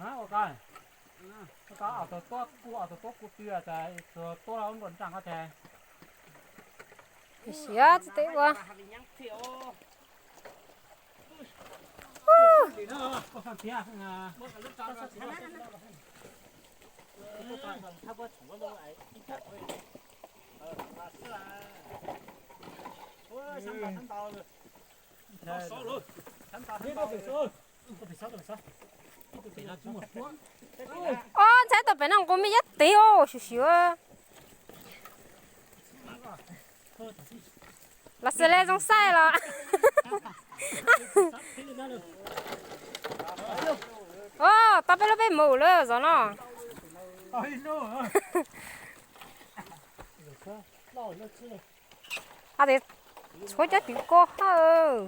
Ua ko, ua ko, ob tug tuab kuv, ob tug tuab kuv twb tas, tus tuab los nruab nrab ko tas. Siab tsis tau ua. Ob, ntxhais tau pem no nqus me yab tig os, siab siab. Los xws li zoo saib los. Os, tau peb lub peb mus lawm zov no. Ab, tes tshuav cov twv ko hawm.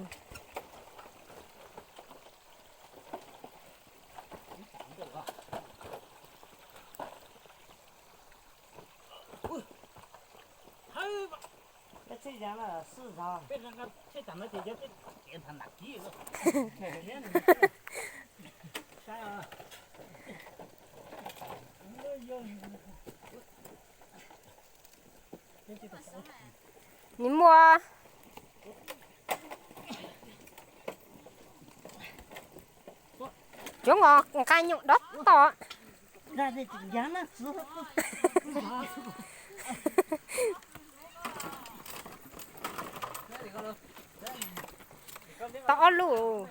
Nws muaj cov nqa nyoos dob tom. Tau ob lub.